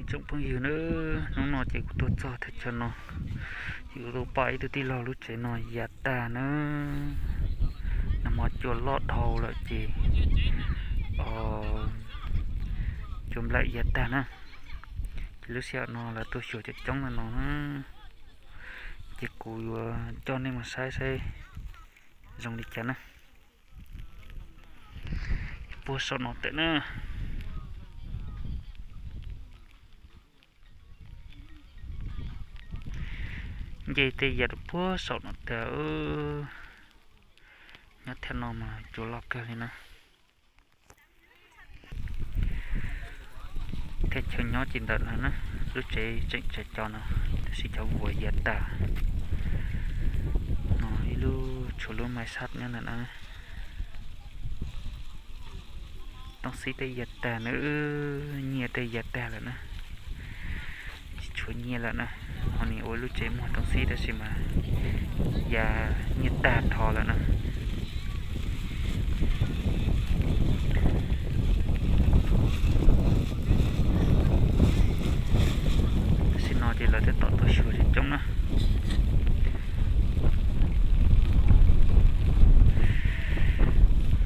Tsoom phooj ywg na, hnub no ces kuv tuaj txog thaj chaw no, kuv tuaj pom ib tug tij laug lub tsev no ya tag na. Nag hmo cua loj dhau lawm ces cua nplawm ya tag na. Ces lub sij hawm no lawv tuaj xyuas coob coob no na, ces kuv yuav coj nej mus saib saib zoo li cas na. Puag saum no tawm na. Nce tej ya rau puag saum no tag. Nyob thaj no mas cua loj kawg li na. Thaj chaw nyob ces ntawm no na, lub tsev tseem tsawg cov no, tab sis cov vuas ya tag. No ib lub tshuav lub mais sab nyob ntawm no. Toob xib tej ya tag na, nyiaj tej ya tag lawm na. Tsis tshuav nyiaj lawm na. Ho nws ua lub tsev muag toob xib tab sis mas ya nyiaj tag nrho lawm na. Tam sim no ces lawv tab tom tuaj xyuas coob coob na.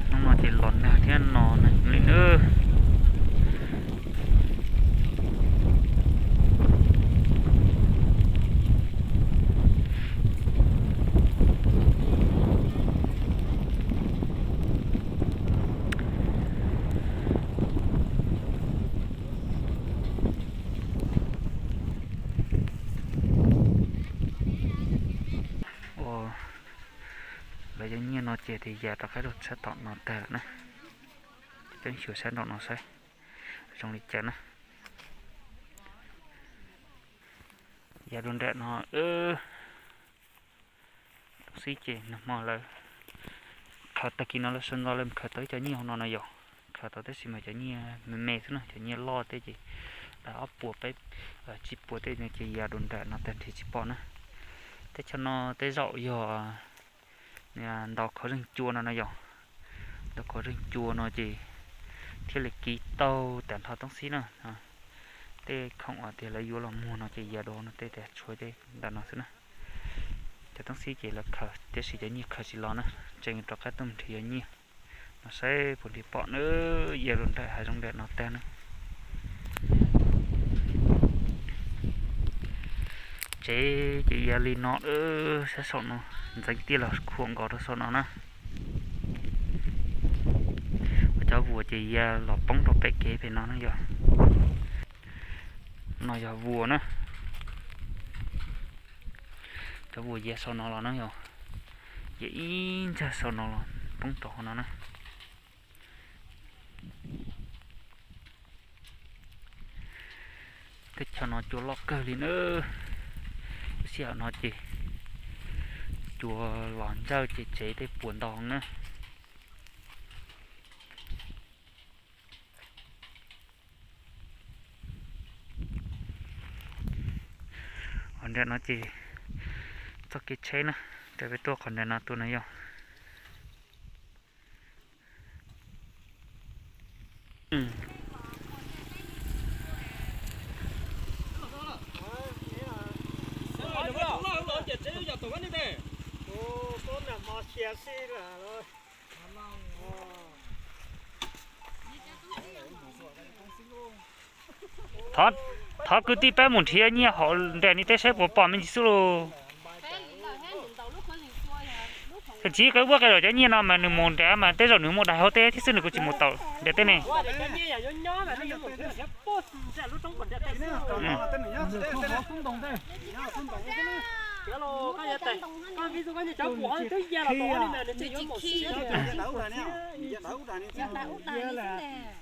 Hnub no ces los nag thiab no nag li na. Ua, lawv cov nyiaj no ces tias ya rov qab rau sab tom no tag lawm na. Peb xyuas sab nraum no saib zoo li cas na. Ya rau nram no. Toob xib ces nag hmo lawv khaws, tag kis no lawv sawv ntxov lawv khaws tau ib co nyiaj hauv no no yom. Khaws tau tab sis mas cov nyiaj me me xwb na, cov nyiaj loj tej ces lawv ob puas peb, tsib puas tej no ces ya rau nram no tag nrhiav tsis pom na. Teb chaws no tej zaum yog ntaus khov zeeg cua no no yom. Ntaus khov zeeg cua no ces thiaj li kiv tau tag nrho toob xib na. Tej khoom uas tias lawv yuav los muag no ces ya dua no tej tas tshuav tej ntawm no xwb na. Cov toob xib ces lawv khaws tab sis cov nyiaj khaws tsis los na, tseem rov qab tuaj mus nrhiav yuav nyiaj. No saib puas nrhiav pom na, ya rau nram hav zoov nram no tag na. Tsev ces ya li no, sab saum no ntxeev tiaj los khuam nkaus rau saum no na. Cov vuas ces ya los poob rau pem kev pem no na yom. No yog vuas na. Cov vuas ya saum no los na yom, ya ib ntsag saum no los poob rau hauv no na. Teb chaws no cua loj kawg li na. Lub sij hawm no ces cua los ntsawj ces tsev tej puas ntau na. Qhov nram no ces txoj kev tsheb na, rau peb tuaj qhov nram no tuaj no yog. Thov kwv tij peb mus nrhiav nyiaj hauv nram no tej saib puas pom me ntsis xwb lauj. Tsis qe ua qe zaum cov nyiaj no mas nws mus nrad mas tej zaum nws mus daig hauv teb thiab xwb, nws kuj tsis mus tau nram teb ne.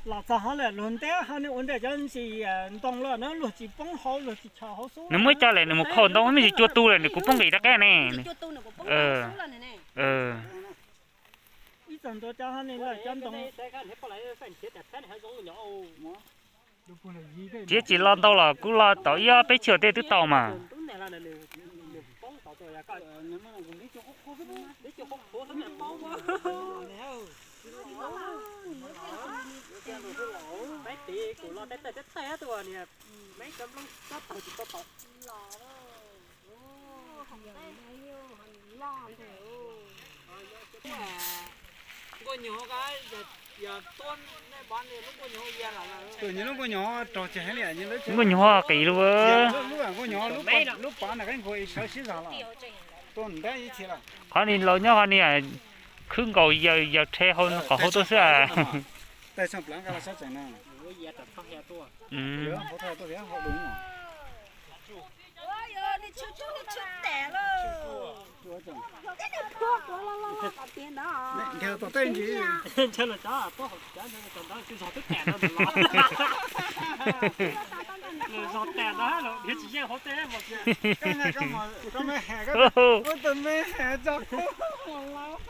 Los txog hauv lawm luag nteb ho ua nram cov ntsis ntoo lawm na luag tsis poob hauv, luag tsis chaws hauv xub. Nws muab coj lawm nws mus khau ntoo me ntsis cua tu lawm nws kuj poob nqis rov qab ne. Ib txog ntua cov ho lawm cov ntoo. Tsis, tsis los ntau los kuj los tau ib ob peb chim tej twb tau mas. Peb tiv kuv los tej tej tuaj niag, peb cov nplooj tsob taug tsis tau tom. Nkauj nyuj, yog tuaj nej pov lub nkauj nyuj ya lawm. Tus nyias lub nkauj nyuj raug tsis heev li, nyias lub nkauj nyuj qis lub, lub nkauj nyuj lub pov na qab nkaus sawv sib zog los. Tua ntab ib txhia lawm. Qhov ni laus nyob qhov ni, khwb nkaus yaws yaws rhe hauv qhov hauv tuaj xwb. Tais xoo plav nqa los sab tseem na. Hauv tuaj hauv dum. Nrhiav tom tej ntsis. Ntshe los cov tuaj hauv cov ntshe los cov ntawd twb zog twb tas no los. Zog tas no los nrhiav tsis yeej hauv tej mas. Koj me has, koj tus me has tso kub los.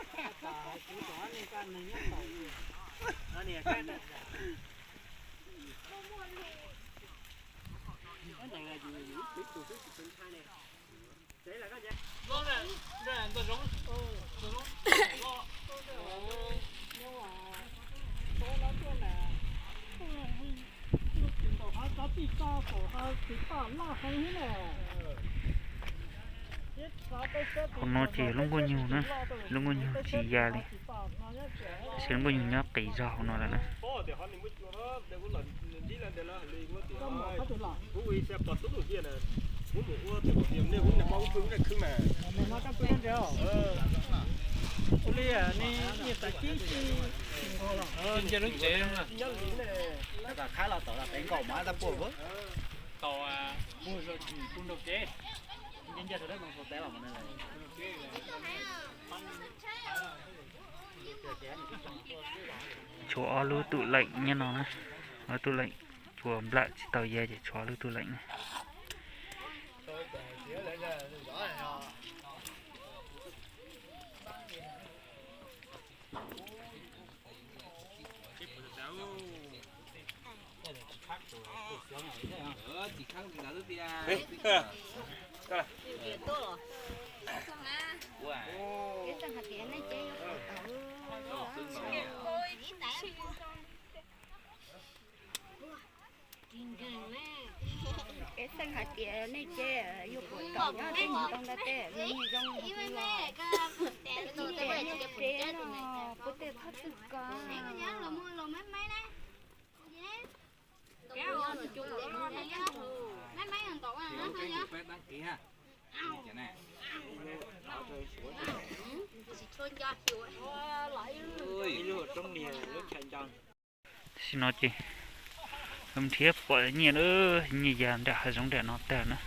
Hauv no ces lub nkauj nyuj na, lub nkauj nyuj tsis ya li. Tab sis lub nkauj nyuj nyob qis zog hauv no lawm na. Tshuav ob lub tub leem nyob no na, ob tub leem tshuav nplam tsis tau ya ces tshuav ob lub tub leem na. Peb xeem hais tias nej ces yuav puas tom nyob tej mus tau ntawd tej, zoo zoo los peb tej thab twg ko. Tam sim no ces nrhiav pom nyiaj, nyiaj ya nram hav zoov nram no tag na.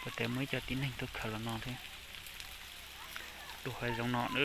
Puas tas muaj ib co tib neeg tuaj khaws los no thiab. Tus hav zoov no na.